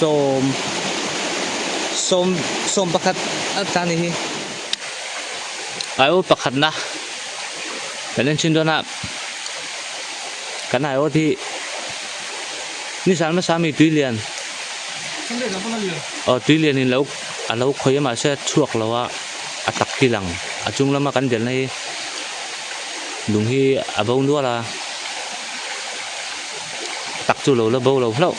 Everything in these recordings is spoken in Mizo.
Sawm sawm sawm pakhat a tla a ni hi. Aiawt pakhatna kan en thin dawn a kan aiawt hi nizan hmasa mi tui lian aw tui lian in lo a lo khawih a mahse a chhuak lo a a tak hi lang a chung lama kan delna hi lung hi a bo nual a tak chu lo la bo lo hlauh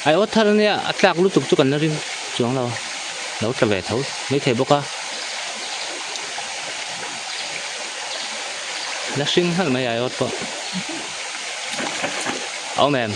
aiawt thar ania a tlak lutuk chu kan la ring chuang lo. Lo tla ve tho maithei bawk a la hring hnalh mai aiawt pawh a awm em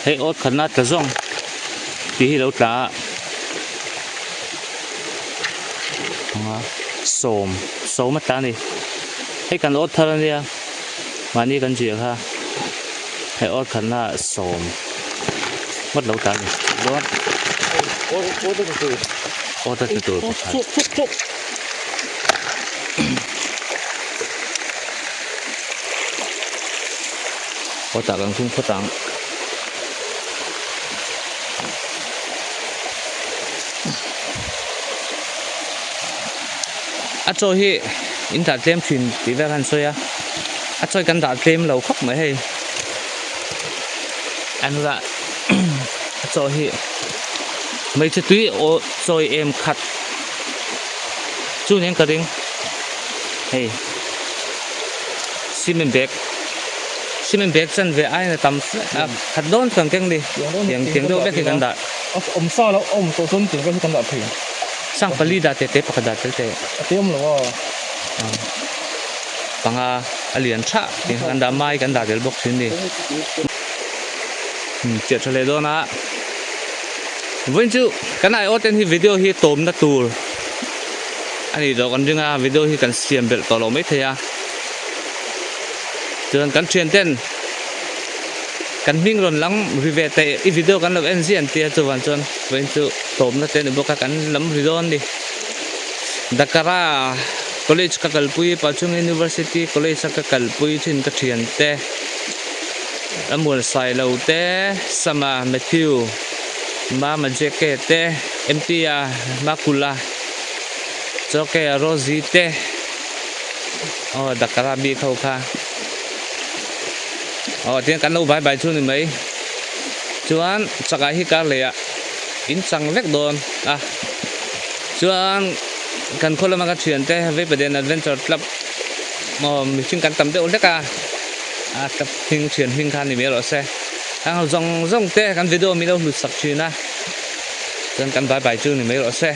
Hei awt khatna tla zawng tih hi lo tla a. Anga sawm sawm a tla a ni hei kan awt thar ania mahni kan ziah kha hei awt khatna ah sawm ngawt lo tla a ni chuan awt a tla tur pakhat awt ah kan khung phawt ang. A chaw hi in dah tlem thin tih vel han sawi a a chaw hi kan dah tlem lo khawp mai hei an lah a chaw hi hmeichhe tui aw chawi em khat chu nen ka ring hei cement bag cement bag chanve aiin a tam a khat dawn chuan keng ni tiang tiang deuh vek hi kan dah. A awm sa lo awm tawh chuan tiang vel hi kan dah thei. Sang pali dah teh teh pakhat dah tel teh. A te awm lo a. Panga a lian tha tiang kha kan dah mai kan dah tel bawk thin ni. Chiah tha leh dawn a. Vawiin chu kan aiawh ten hi video hi tawmna tur a ni tawh kan ring a video hi kan siam belh tawh lo maithei a. Chuan kan thian ten Kan hming rawn lang ri ve teh i video kan lo en ziah an tia chuvan chuan vawiin chu tawpna te a ni bawk a kan lam ri dawn a ni. Dakara college ka kalpui Pachung University college a ka kalpui thin ka thian te Amual Sailo te Sama Matthew Mama JK te MT-a Makula Chawke-a Rosie te aw Dakara bik ho kha. Aw tiang kan lo bai bai chu ni mai chuan chakah hi kar leh ah in chang vek dawn a chuan kan khaw lama ka thian te Veipaden Adventure Club maw mihring kan tam deuh hlek a a club hming thian hming kha ni mai rawh se heng ho zawng zawng te kan video min lo hlut sak thin a chuan kan bai bai chu ni mai rawh se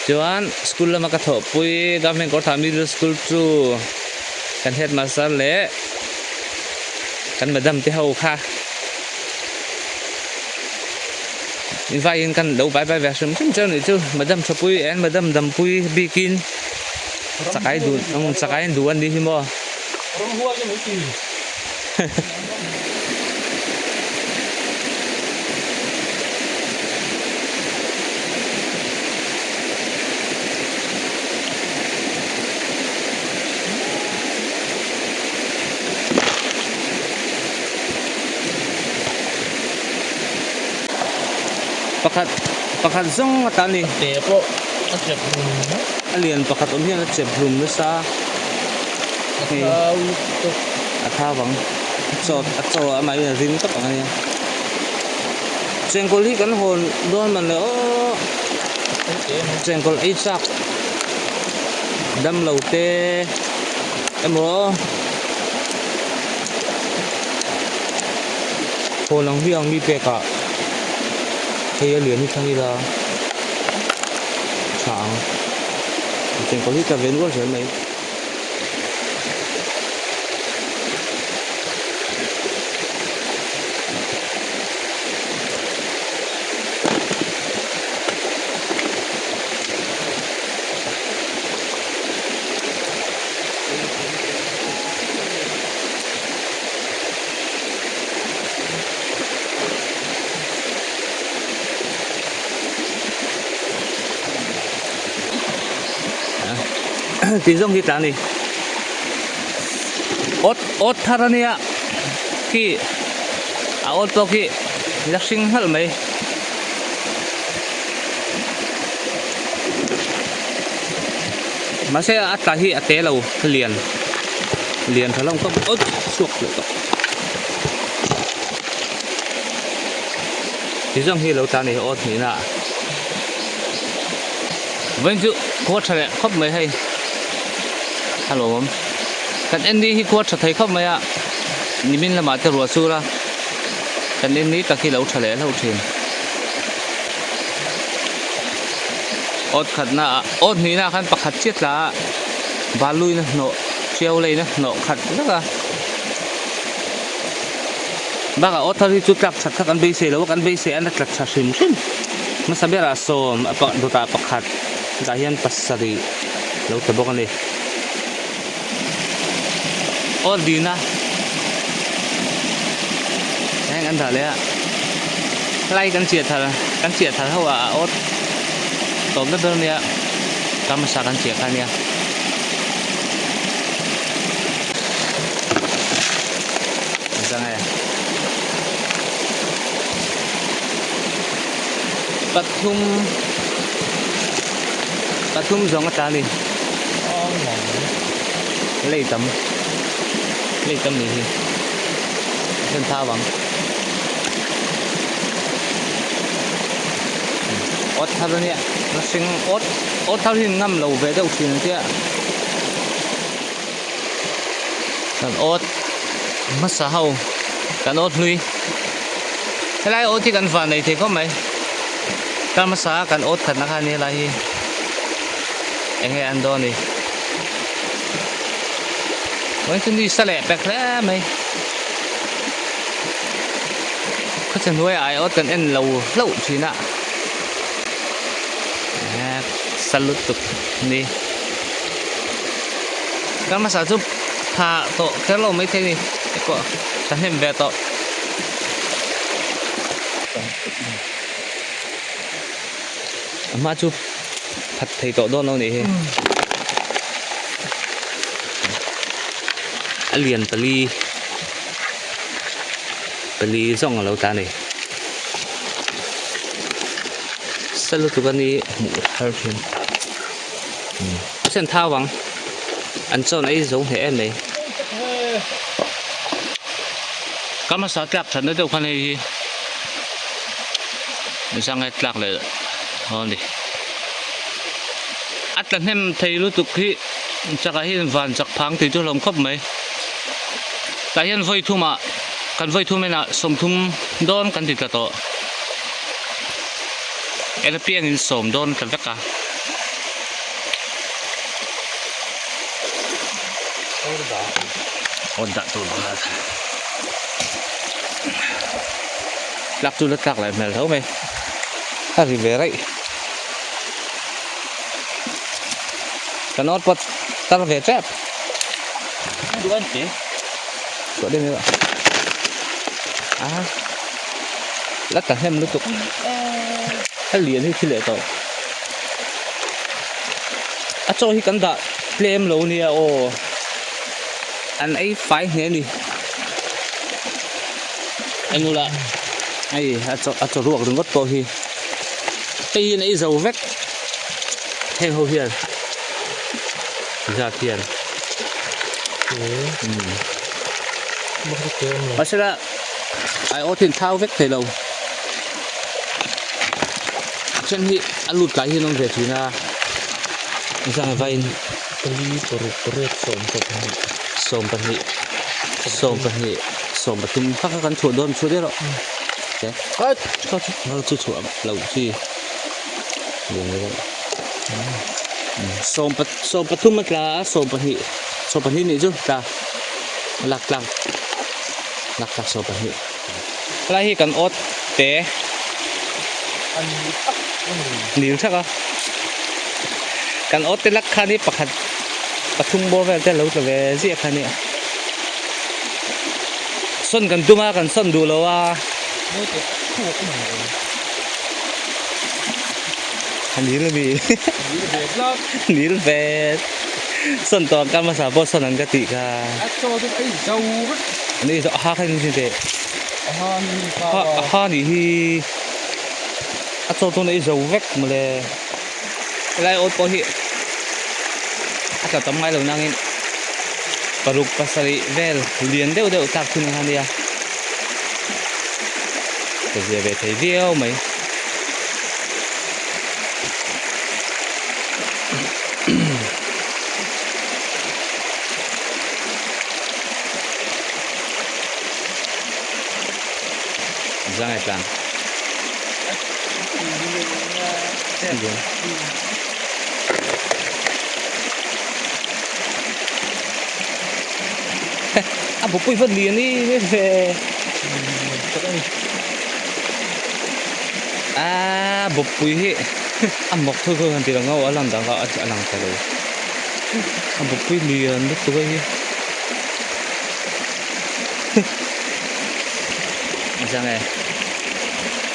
chuan school lama ka thawhpui Government Kawrthah Middle School chu. Kan headmaster leh kan madam te ho kha invaiin kan lo bai bai ve hrim hrim cheu nih chu madam thapui and madam dampui bikin chakai dun chakai an duh an nih hi maw. Pakhat pakhat zawng a ta ni. Te pawh a chep hlum mai. A lian pakhat awm hian a chep hlum nasa. A thau tawp. A thau ang. A chaw a chaw a mahni a ring tawp ang a nia. Chengkawl hi kan hawn dawn man le aw. Chengkawl ei chak damlo te emaw hawn ang hi ang mi pek ah hei a lian hi thlang ila. tha ang. Chengkawl hi tla ve nual zel mai. Tih zawng hi tla a ni awt awt thar a nia khi a awt pawh khi la hring hnalh mai. Mahse a tla hi a te lo lian lian tha hlawm khawp awt chhuak leh tawh. Ti zawng hi lo tla a ni awt hnihna ah vawiin chu khua tha leh khawp mai hei a lawmawm kan en ni hi khua tha thei khawp mai a nimin lamah te ruah sur a kan en ni tak hi lo tha leh hlauh thin. Awt khatna ah awt hnihna ah khan pakhat chiah tla a baluina hnawh hriau leina hnawh khat vek a bakah awt thar hi chu tlak that kha kan beisei lo a kan beisei a na tla tha hrim hrim hmasa berah sawm a dawtah pakhat chutah hian pasarih lo tla bawk a ni awt dina heng an dah leh a helai kan chiah thar kan chiah thar ho ah a awt tawpna ber ania tar hmasa kan chiah kha ania. Pathum pathum zawng a tla a ni. Lei tam lei tam nih hi a then thau ang awt thar ania la hring awt awt thar hi ngam lo ve deuh thin ang chiah kan awt hmasa ho kan awt hlui helai awt hi kan van nei thei khawp mai tar hmasa kan awt khatna kha ania helai hi eng nge an dawn ni vawiin chu ni sa leh pek hle mai khawchhe hnuaiah ai awt kan en lo hlauh thin a sa lutuk ni tar hmasa chu tha tawh kher lo maithei a ni hei pawh thahnem ve tawh. A hma chu phat thei tawh dawn lo nih hi a lian pali pali zawng a lo tla a ni sa lutuk a ni hmuh har thin a sen thau ang an chawn ei zo hneh em mai ka hmasa tlak thatna deuh khan hei hi. Zangai tlak leh aw ni. A tla hnem thei lutuk hi chakah hian van chak phang tih chu hlawm khawp mai. Tah hian vawi thumah kan vawi thum enah sawmthum dawn kan ti tla tawh. En apiangin sawm dawn tla vek a. Aw dah tur pakhat. Tlak chu la tlak leh hmel tho mai a ri ve raih kan awt pawt tar ve tep chhuah deuh mai a la ta hnem lutuk a lian hi thi leh tawh a chaw hi kan dah tlem lo nia aw an ei fai hle a ni. Engula hei a chaw a chaw ruak ringawt pawh hi hei hi an ei zo vek heng ho hian zat hian mahsela aiawt hi an thau vek thei lo a then hi a lut tlai hi an awm ve thin a zang vain pali paruk pariat sawm pahnih sawm pahnih sawm pahnih sawm pathum kha kha kan chhuah dawn chhuah daih rawh che kha chu chhuah loh chi lian deuh. Sawm 18 a tla a 12 12 nih chu tla lak tlak lak tlak 12 helai hi kan awt te nil thak a kan awt te lak khan hi pakhat pathum bawr vel te a lo tla ve ziah kha nia sawn kan tum a kan sawn duh lo a. Nil mi nil ve sawn tawh ang ka hmasa pawh sawn an ka tih kha ani zawh a ha kha ni teh a ha nih hi a chaw chu nei zo vek mawle helai awt pawh hi a tla tam ngai lo nangin paruk pasarih vel lian deuh deuh tlak thin ang kha nia ka zia ve thei viau mai. Zangai tlang. A bupui vat lian i ve. A bupui hi a mawk tho tho han ti lo ngau a lang dang kha a lang ta lo. A bupui lian lutuk a hi. Zang e.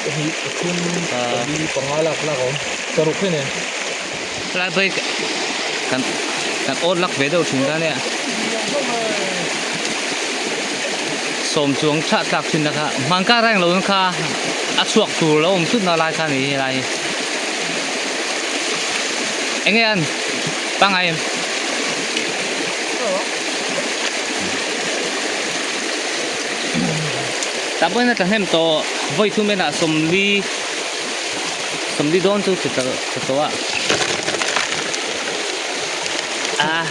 Pahnih, pathum, pali, panga lak lak a awm. Paruk hi nen. Helai pawh hi kan kan awt lak ve deuh thin ta nia. Sawm chuang chhah tlak thin na kha hmangka reng lo kha a chhuak tur lo awm thut na lai kha a ni helai hi. Enge an pangngai em? Tah pawhin a tla hnem tawh vawi thum enah sawmli sawmli dawn chu che tawh a ah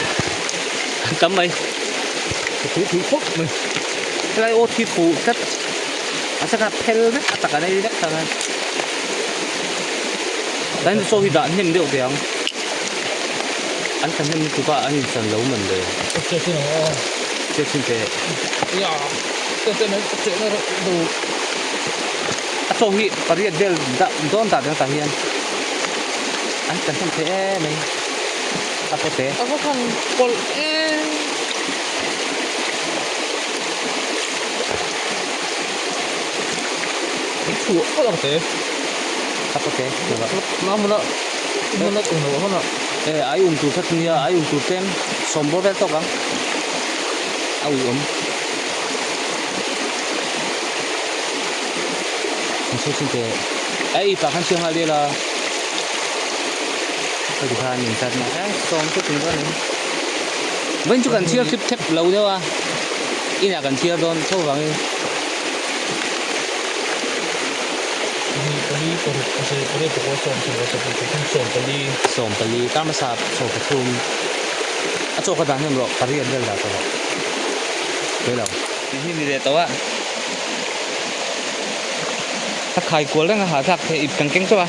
an tam mai thu thu khawp mai helai aw thi fuh tlat a chaka phel vek a taka nei vek tak a tlai chu chaw hi dah hnem deuh teh ang an tla hnem lutuk a an inchan lo man le che chhin teh a chaw hi pariat vel dah dawn dah teh tah hian an tla hnem thei em mai a paw te a va han kawlh em. Chhuah phawt ang te. A paw te Na hmuna hmuna tum lo hmuna. E ai um tur kha chu nia ai um tur tlem sawm bawr vel tawk ang a ui awm. An sawi thin teh ei pah khan chhiar nghal vel a heti khan in chat na sawm chu tum dawn em vawiin chu kan chhiar thlip thlep lo deuh a inah kan chhiar dawn tho vangin. Pahnih pali paruk pasarih pariat pakua sawm sawm pasarih pathum sawm pali. Sawm pali tar hmasa sawm pathum a chaw kha dan hnem rawh pariat vel dah tawh rawh tui lo. Tih hi ni leh tawh a a khai kual reng a hahthlak thei ip kan keng teuh a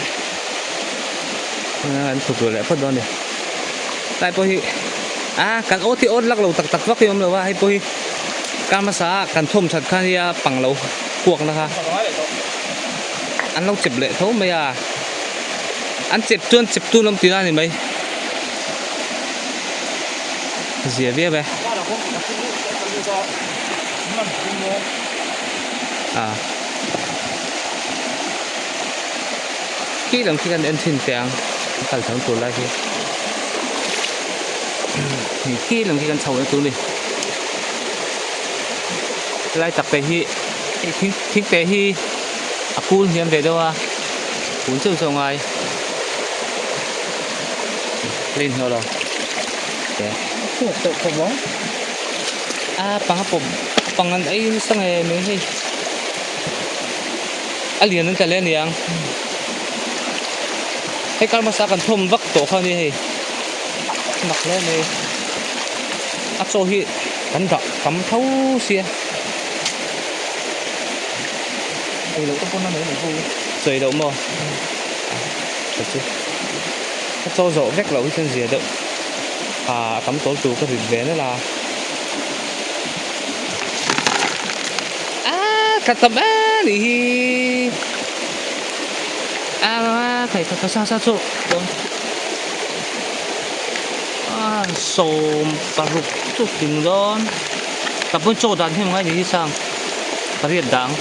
an thut ru leh phawt dawn a ni tlai pawh hi a kan awt hi awt lak lo tak tak vak hi a awm lo a hei pawh hi kar hmasa a kan thawm that kha nia pang lo kuak na kha an lo chep leh tho mai a an chep chuan chep tun awm tihna a ni mai zia viau e a khi lam khi kan en thin teh ang a kal chang tur lai khi khi lam khi kan chho na tur a ni helai tak te hi hei thing thing te hi a kul hniam ve deuh a kun cheuh cheuh ngai la inhlawh lo a panga pawp pang an ei nasa ngei mai hei a lian an tla leh aniang hei kar hmasa kan thawm vak tawh kha ania hei a mak hle mai a chaw hi kan dah tam tho sia Ei loh te pawn a nei mai ho chawi loh maw ka chu. Ka chaw zawh vek loh hi chuan zia deuh ah a tam tawl tur ka rit ve nalh a. Aaa ka tam e nih hi aaa kai ka sa sa chu aaa 16 chu tling dawn ka pawn chaw dan hi ngai ni hi sang pariat dang.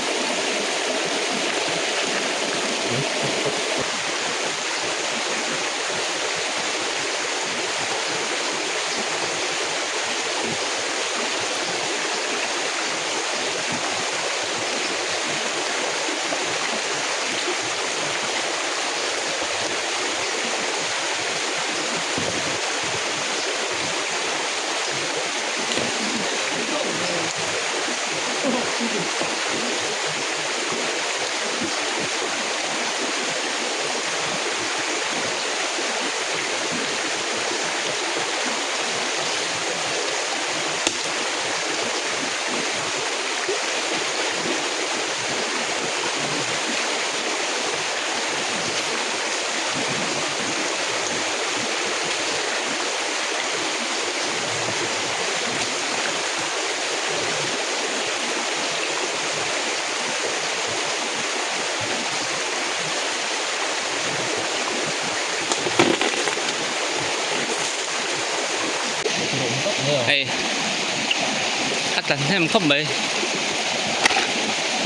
Hei a tla hnem khawp mai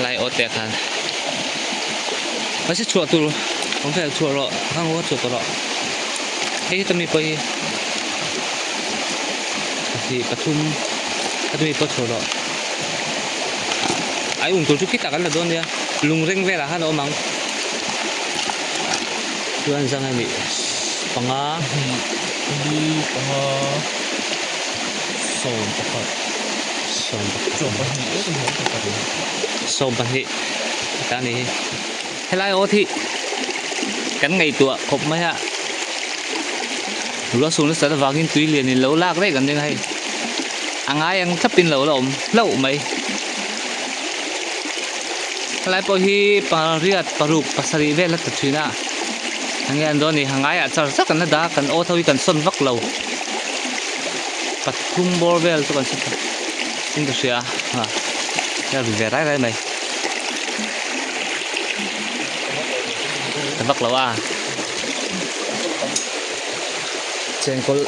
lai awt te khan mahse chhuah tur awm vel chhuah rawh a ngaw chhuah tawh rawh hei hi tami pawh hi pahnih pathum a tami pawh chhuah rawh ai um tur chu khitah kan la dawn nia lung reng velah khan a awm ang chuan zang a nih panga hnih pali panga 11 11 sawmpahnih em em ka ring 12 ta ni hi helai aw thi kan ngaihtuah khawp mai a ruah sur nasa avangin tui lian in lo lak daih kan ring a hei a ngai ang thlapin lo la awm hlauh mai helai pawh hi pariat paruk pasarih vel a tla thin a enge an dawn ni a ngaiah char char kan la dah a kan aw tho hi kan sawn vak lo pathum bawr vel chu kan sawn in ka hria a a ri ve rai rai mai ta vak lo a chengkawl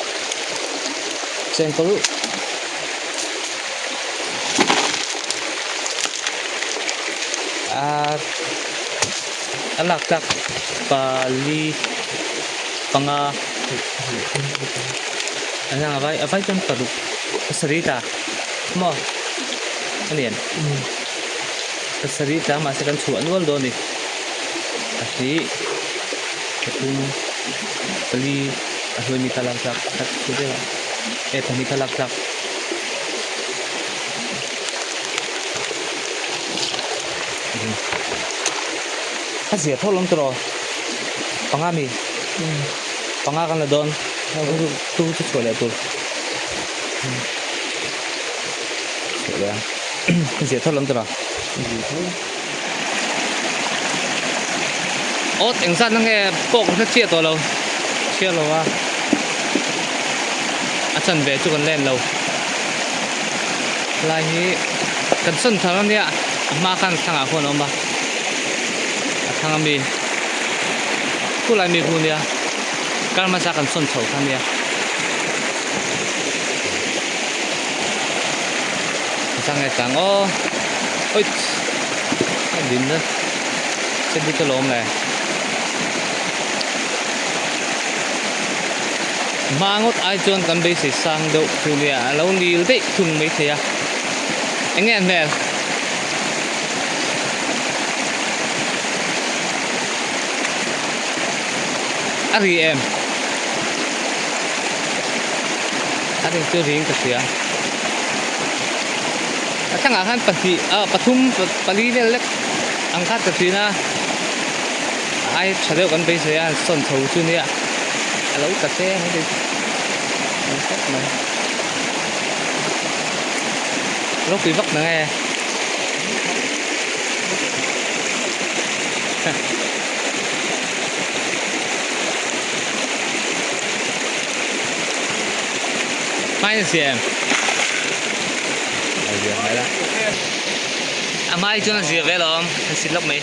chengkawl a a lak tlak pali panga a hlang a vai a vai chuan paruk pasarih tla maw a lian pasarih tla mahse kan chhuah nual dawn a ni pahnih pathum pali a hnuai mi kha lak tlak khat chu vel ah e pahnih kha lak tlak. A zia tho lawm tawh panga mi panga kan la dawn tu chu chhuah leh tur chhuah leh ang a zia tho lawm tawh awt eng zat na nge pawh ka hre chiah tawh lo chhiar lo a a chanve chu kan len lo lai hi kan sawn thar ania a hma khan thlangah khuan a awm a a thlang ami khulai mi khu nia kar hmasa kan sawn chho kha nia chang nge chang aw oi a din na che bik alawm le hma ngawt ai chuan kan beisei sang deuh thu nia a lo nil daih thung maithei a eng nge an hmel a ri em a ri chu ring ka hria a thlangah khan pahnih ah pathum pali vel lek ang khat ka thin a ai tha deuh kan beisei a sawn chho chu nia a lo tla che mai thei ni khawp mai ropui vak na nge Hmain a zia em? A zia hmel a. A hmai chuan a zia ve alawm, an sit lawk mai.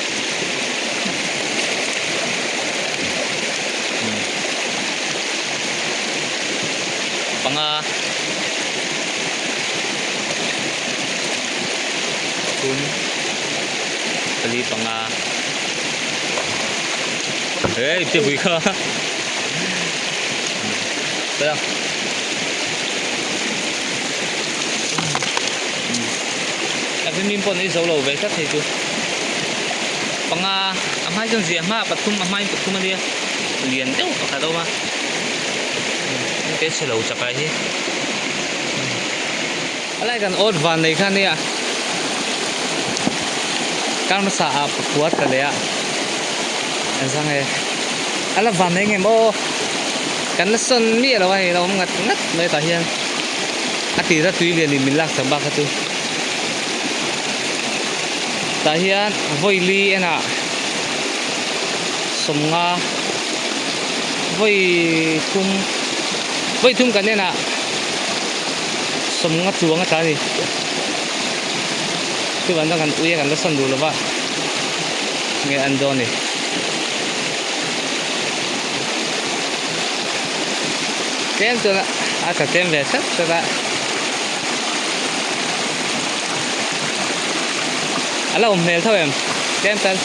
Panga. Pathum. Pali panga. Hey, te pui kha. Tara. A fi min pawh nei zo lo ve tlat hei chu. Panga a hmai chuan zia hma pathum a hmain pathum a nia lian deuh pakhat a awm a. Engte chhe lo chakai hi. A lai kan awt van nei kha nia. Kar hmasa ah pakua tla leh a. An zang e. A la van nei ngem aw. Kan la sawn miah lo a hei lo awm ngat ngat mai tah hian. A tira tui lian in min lak sak bak kha chu. Tah hian vawi li enah sawmnga vawi thum vawi thum kan enah. Sawmnga chuang a tla a ni. Chuvang chuan kan ui a kan la sawn duh lova nge an dawn ni. Tlem chuan a tla tlem ve hret hret a. A la awm hmel tho em? Tlem tal.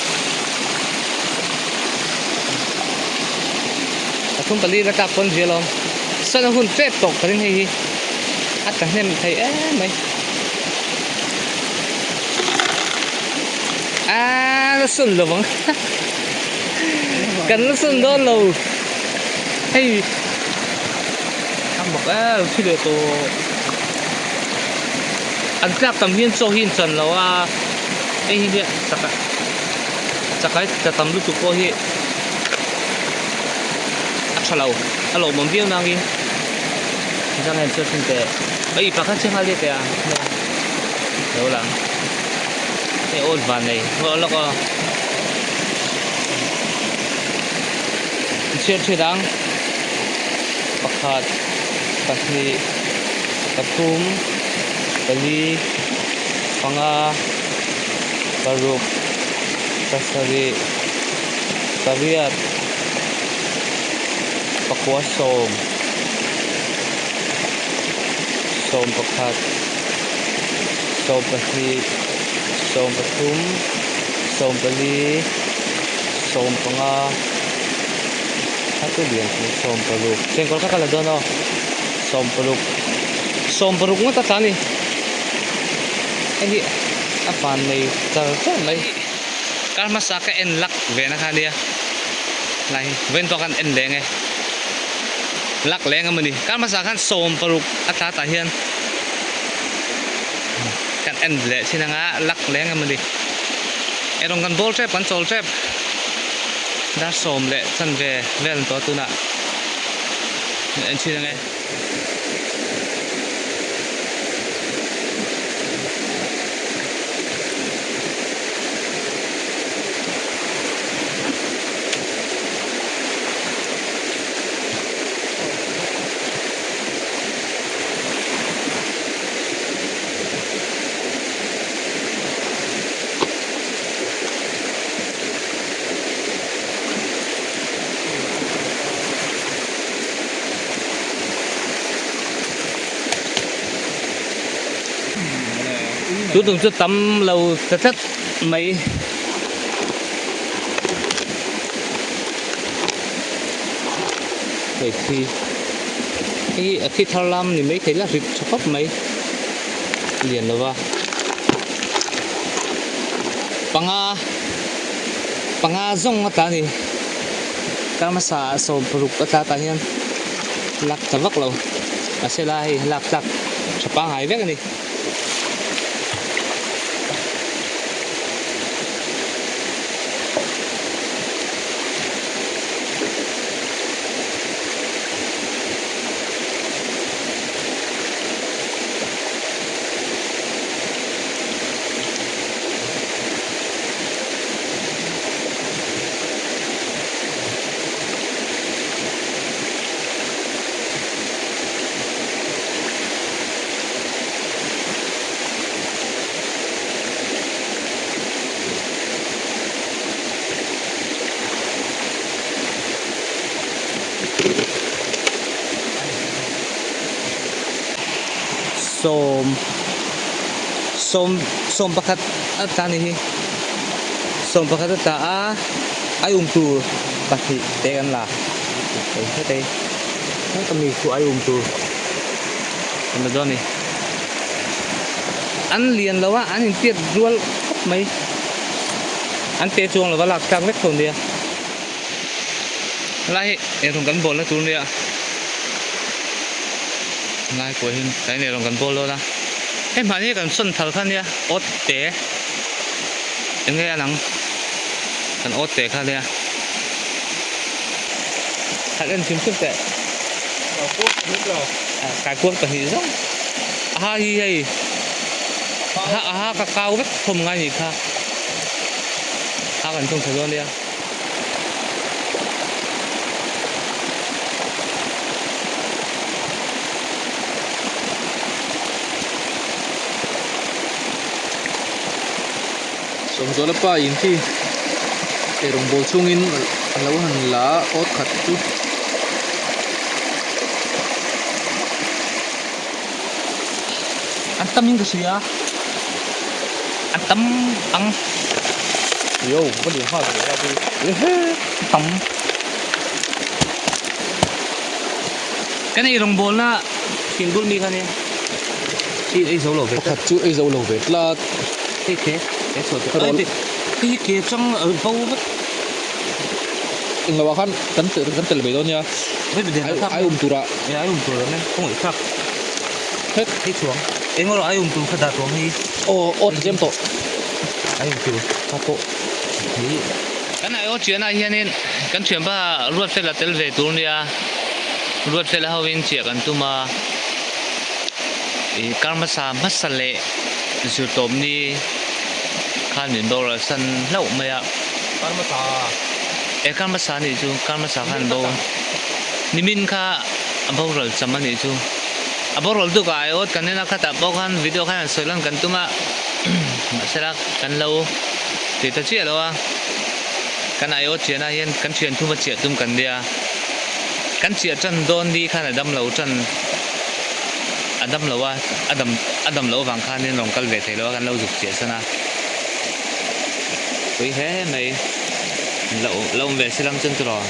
Pathum pali la tlak pawn zia lawm. Sawn a hun tep tawk ka ring hei hi. A tla hnem thei em mai. Aaa la sawn lo vang. Kan la sawn dawn lo. Hei a mak em thi leh tawh. An tlak tam hian chaw hi an chan lo a. Hei hi chak chakai tla tam lutuk pawh hi a tha lo a lawmawm viau nangin zang hian chuan teh ei pakhat chiang nghal teh a lo lang hei awn van nei ngawh lawk aw chhiar thin ang pakhat pahnih pathum pali panga paruk pasarih pariat pakua sawm sawm pakhat sawm pahnih sawm pathum sawm pali sawm panga a chu lian chu sawm paruk chengkawl kha ka la dawn aw sawm paruk sawm paruk ngawt a tla a ni hei hi a van nei char char mai. Kar hmasa ka en lak ve na kha nia lai hi vawiin pawh khan en leng e lak leng a mawni kar hmasa khan 16 a tla tah hian kan en leh thin anga lak leng a mawni erawng kan bawl tep kan chawl tep dar sawm leh chanve vel an tawh a tunah en thin ang e. Tun tum chu tam lo ta tlat mai. Hei khi hei a thi thar lam ni mai thei la rit tha khawp mai lian lova panga panga zawng a tla a ni. Kar hmasa ah 16 a tla tah hian lak ta vak lo mahse la hei lak tlak tha pangngai vek a ni. sawm sawm sawm pakhat a tla a ni hi 11 a tla a aium tur pahnih te kan la hei heti heta mi chu aium tur kan la dawn a ni an lian lo a an intiat rual khawp mai an te chuang lova lak tlak vek tho nia helai hi eirawng kan bawl na tur nia helai pawh hian tlai in eirawng kan bawl dawn a hei mahni kan sawn thar kha nia awt te eng nge a lang kan awt te kha nia khat en chim chim teh kaikuang pahnih zawng aha hi hei aha aha ka kau vek thawm ngai nih kha a kan thawm tha dawn nia. Sawmzuala pa in khi eirawngbawl chhungin a lo han la a awt khat chu. An tam in ka hria a tam ang yo va lian nghal ve a chu tam kan ei rawngbawlna thing bul mi kha nia khi ei zo lo ve pakhat chu ei zo lo ve tlat hei ke ke chhuah te ai te hi ke chang bo vek englo ah khan kan kan tel ve dawn nia ai um turah ai um tur nen khawngaih thlak het hei chuang eng erawh ai um tur kha dah tawh ang hei aw aw ti tlem tawh ai um tur kha pawh hi kan ai aw chianah hianin kan thianpa Ruatfela tel ve tur nia Ruatfela ho in chiah kan tum a ih kar hmasa hmasa leh zirtawp ni khan min boral san hlauh mai a kar hmasa e kar hmasa anih chu kar hmasa khan bo nimin kha a boral cham anih chu a boral tuk ah aiawt kan en a khatah pawh khan video khan han sawi lan kan tum a mahsela kan lo ti ta chiah lo a kan aiawt chianah hian kan thian thum a chiah tum kan nia kan chiah tan dawn ni khan a dam lo tan a dam lo a a dam a dam loh avang khanin rawn kal ve thei lo a kan lo zuk chiah san a pui hle mai lo lo awm ve se lam chuan tiraw.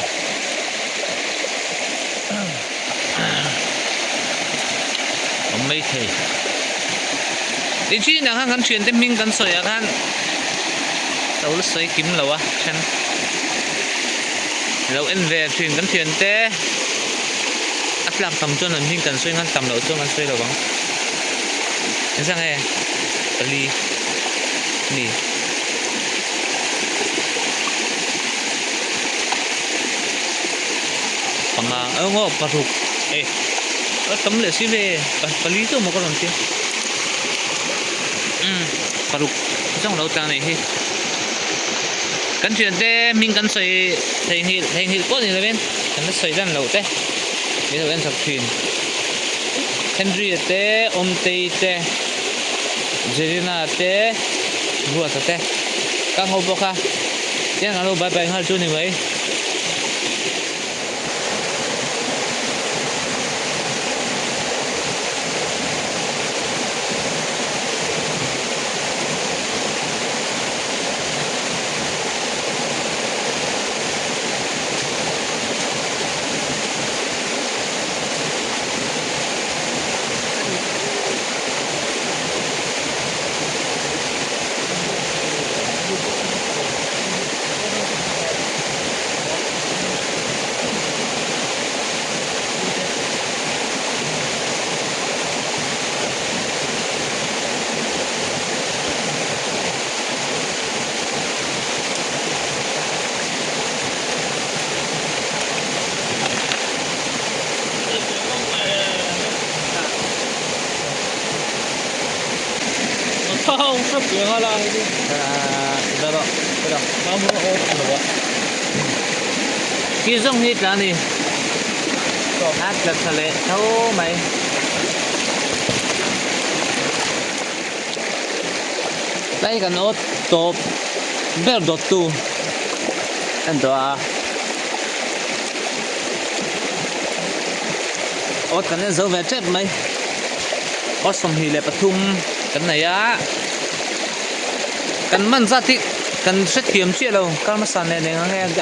Awm mai thei. Ti chin ah khan kan thiante hming kan sawi ah khan lo la sawi kim lo a then lo en ve thin kan thiante a tlak tam chuan an hming kan sawi ngan tam loh chuan kan sawi lo ang. Engzah nge pali ni. Panga eng aw paruk eh a tam leh si ve pali chu maw ka rawn tia umm paruk zawng lo tlang anih hi kan thiante hming kan sawi theihnghilh theihnghilh pawh ni lovin kan la sawi dan loh te min lo en chak thin Henry a te Awmtei te Jerina te Ruata te ka ngo bawk a tiang an lo bye bye nghal chu ni mai. Khi zawng hi tla a ni a tla tha leh tho mai. Tlai kan awt tawp ber dawt tu a ni tawh a awt kan en zo ve tep mai. Aw 23 kan nei a kan man zat hi kan hrethiam chiah lo kar hmasa nen eng ang nge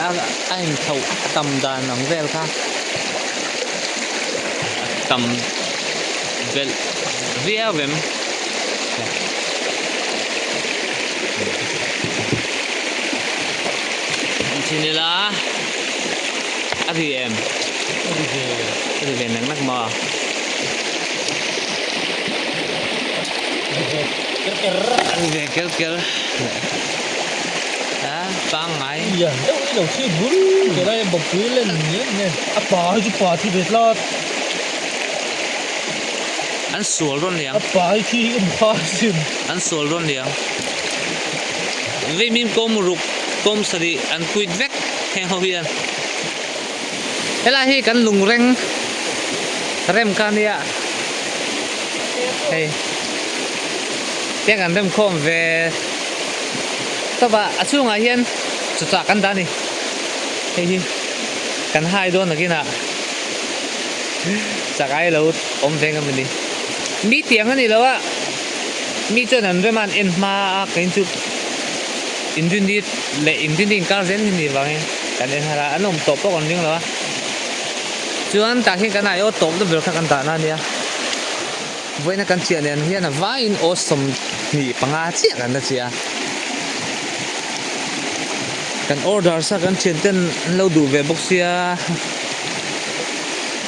a inthlauh tam dan ang vel kha a tam belh viau em. Thin ila a ri em? A ri ve. A ri ve nak nak maw? A ri ve ker ker. A ri ve ker ker. A pangngai. Lian deuh hi lo thli bul ber a bawpui len ni em em a pa hi chu pa thi ve tlat. An sual rawn liang. A pa hi khi hi ka hmu kha asin. An sual rawn liang. Veimin kawm ruk kawm sarih an quit vek heng ho hian. Helai hi kan lungreng rem kha ania hei tiang kan rem khawm ve tawp a a chhungah hian chawchah kan dah a ni hei hi kan hai dawn nakinah chakai lo awm ve ngam a ni mi tiang a ni lo a mi chuan an rem a an en hma a kei chu inrinni leh inrinni inkar zel hi ni vangin kan en har a an awm tawh pawh kan ring lo a chuan tah hian kan aiawh tawp na ber kha kan dahna a nia vawiina kan chiah nen hian a vaiin aw 25 chiah kan la chiah a kan order sa kan thian ten an lo duh ve bawk sia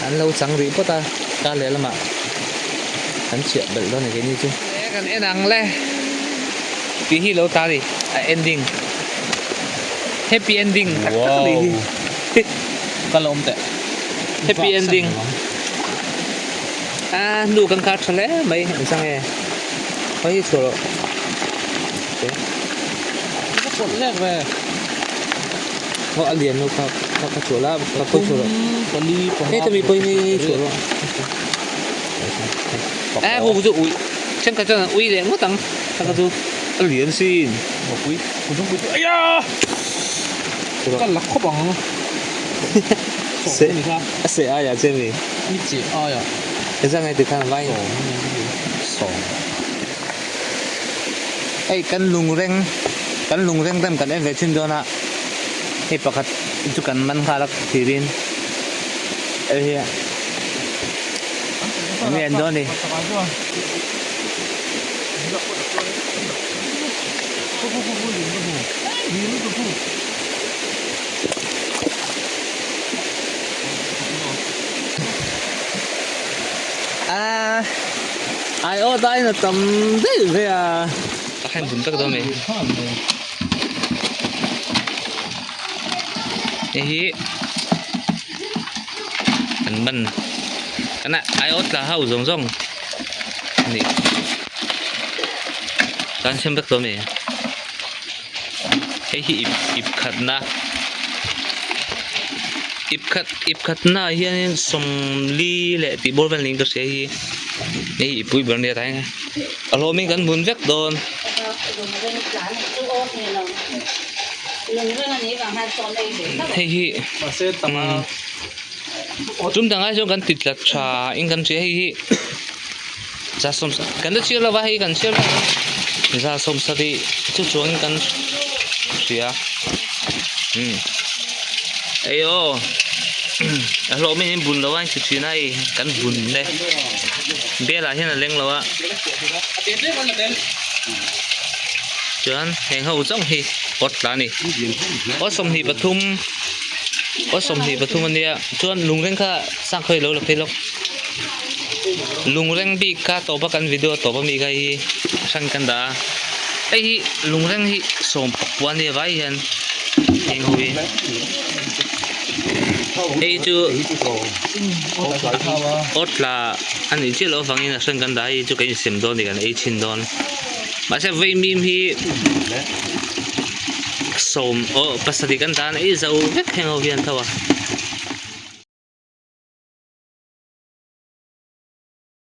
an lo chang rih phawt a kar leh lamah kan chhiah belh dawn a ni keini chu. Kan en ang le. Tih hi lo ta ni a ending happy ending tak tak ni hi ka la awm teh happy ending a nu kan kar tha hle mai an chang e hei hi chhuah rawh ka pawlh lek ve aw a lian lo kha kha ka chhuah la ka pawh chhuah rawh pali panga hei tami pawh hi hei chhuah rawh e hu chu ui thenkhat chuan an ui leh ngawt ang. Taka chu a lian sin. Mapui kuzungpui chu aiya! Ka la khawp ang. Se a se aia che mi. Mi che aia. Eza ngai ti khan vai. Sawm. Hei kan lungreng kan lungreng rem kan en ve thin dawn a hei pakhat chu kan man nghal a thirin hei hi enge an dawn ni. A ai aw dai na tam daih ve a a khen bun tak dawn mai hei hi an ban kan ai aw tla ho zawng zawng a ni chuan siam vek tawh a ni hei hi ip ip khatna ip khat ip khatna ah hianin sawmli leh tih bawr vel niin ka hria hi hei ip pui ber a nia tah hian a hlawmin kan bun vek dawn. Hei hi tum dangah hi chuan kan ti tla tha in kan hria hei hi za sawm kan la chhiar lova hei kan chhiar vek a za 70 chu chuangin kan hria umm hei aw a hlawh min in bun lo a in ti thin a hei kan bun e bel ah hian a leng lo a chuan heng ho zawng hi awt tla a ni aw 23 aw 23 a nia chuan lungreng kha sang khawi lo la phei lawk. Lungreng bik kha tawp a kan video tawp ami kha hi hran kan dah a hei hi lungreng hi sawm pakua ania vai hian eng ho hi hei chu awt tla a nih chiah loh avangin a hran kan dah a hei chu kan insem dawn a ni kan ei chhin dawn mahse vaimim hi sawm aw pasarih kan dah a ei zo vek heng ho hian tho a.